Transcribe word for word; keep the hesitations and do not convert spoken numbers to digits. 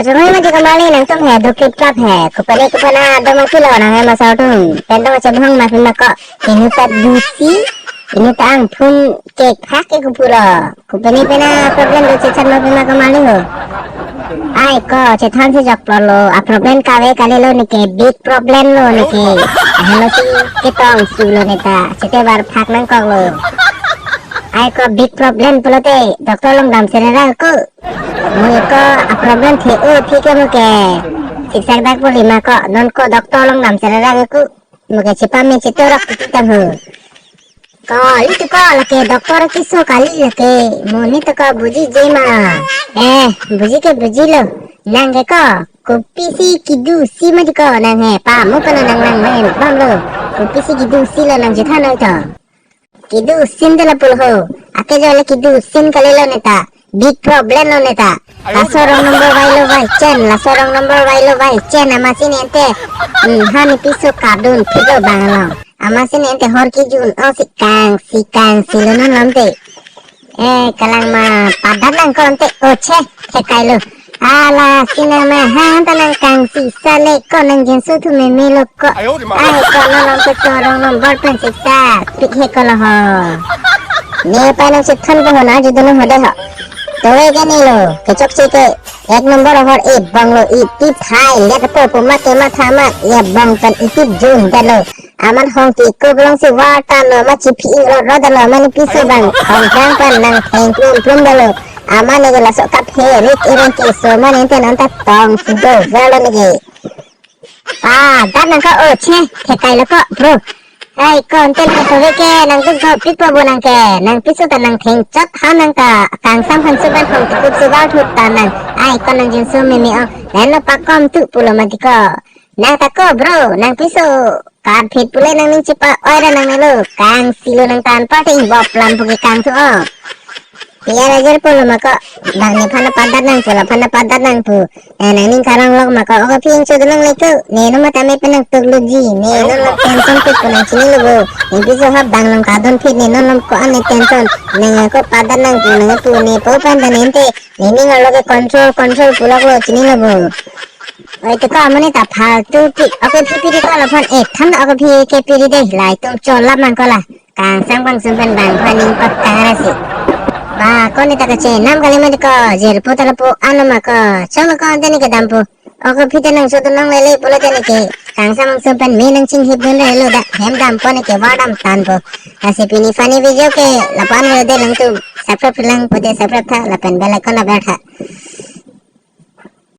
Pachunoi ma di kamali nangtum he, do clip clap he. Kopane kopane do ma pilo nang he masa atum. Pen do ma chebhang ma pima ko. Ini ta dusi, ini ta angphun kek phak ke kupuro. Kopane pena problem do chechan ma pima kamali ho. Ai ko, chethan si jok lo. A problem kave kali lo neke, big problem lo neke. Hello si ketong su lo neta. Chete bar phak nangkok lo. Ai ko big problem pulote, doctor along dam serera ko. Mo ko a problem the o thi ke mo ke. Siksak dak puli ma ko, non ko doctor along dam serera ko. Mo ke chipame chitorok ti tam ho. Ko, itu ko lake doctor keso kali lake. Mo ni to ko buji je ma. Eh, buji ke buji lo. Nang ke ko, kopisi kedo si ma di ko nang he. Pa, mo ko nang nang main bam lo. Kopisi kedo si lo nang chethan noi to. Kedo sin de la pulo ho. Ake jo le kedo sin kali lo neta. Big problem lo neta. Laso wrong number vai lo vai chen. Laso wrong number vai lo vai chen. Amatsi ne ente. Hmm, hani piso kadun phit lo bang lo. Amatsi ne ente hor kejun. O si kangsi kangsi lo non lam te. Eh, kalang ma padat nang ko ente. O che, thekai lo. Ala sina ma han ta nang kangsi sa le ko nang jinsu thu meme lo ko. Ayo, di ma. Ai ko no long ke chorong number pen siksa. Pik he ko lo ho. Ne pa nang si than ko ho na ju dunu ho de ho. Towe ke ne lo. Kechok si ke ek number hor e bang lo iti thai. Lihat po po ma ke ma tha ma. Ya bang pen iti jun de lo. Aman hong ti ko belong si warta lo ma chipi ing ro ro de lo ma ni piso bang. Hong jang pen nang theng plum plum de lo. Aman ne ke laso kap he rik ireng keso ma ne ente nang ta tong si do ver lo ne ke. Ah, dan nang ka o che, thekai lo ko, bro. Ai, ko ente nang sore ke, nang tu ko pik po bo nang ke, nang piso ta nang theng chot ha nang ka, kangsam kangsu ban hong ti kup si bar thut ta nang. Ai, ko nang jinsu meme o, dan lo pakom tu pulo ma di ko. Nang ta ko, bro, nang piso, kar phit pule nang ning chipa, oi ra nang ne lo, kangsi lo nang tan pa te ing bop lam pu ke kang tu o. Tiar ajar pulo ma ko, bang ne phana padat nang pu, la phana padat nang pu. Eh, nang ning karang lok ma ko, o ko phi ingso dunang le ko, ne no ma tame pe nang tuk lo ji, ne no lo tension pe ko nang chini lo bo. Ne piso hap bang long kadon phit ne no lo ko an ne tension, nang ko padat nang pu, nang pu ne po pan dan ente, ne ning lo ke control, control pulok lo chini lo bo. Oi te ko amone ta faltu pi, o ko phi piri ko lo phon, eh, tham o ko phi ke piri de, lai tum cholap man ko la. Kangsam kangsum pen bang phaning kot tangra si. Ba, ko ne ta kache nam kali ma di ko, jer po tala po ano ma ko, chong ko ante ne ke dam po. O ko phi te nang so to nong lele pulo te ne ke. Kangsam kangsum pen me nang ching hip dun re lo da, hem dam po ne ke, ba dam tan po. Lasi pini funny video ke, lapu-an video de lang tu, subscribe lang po te subscribe tha, lapen bell icon la ber tha.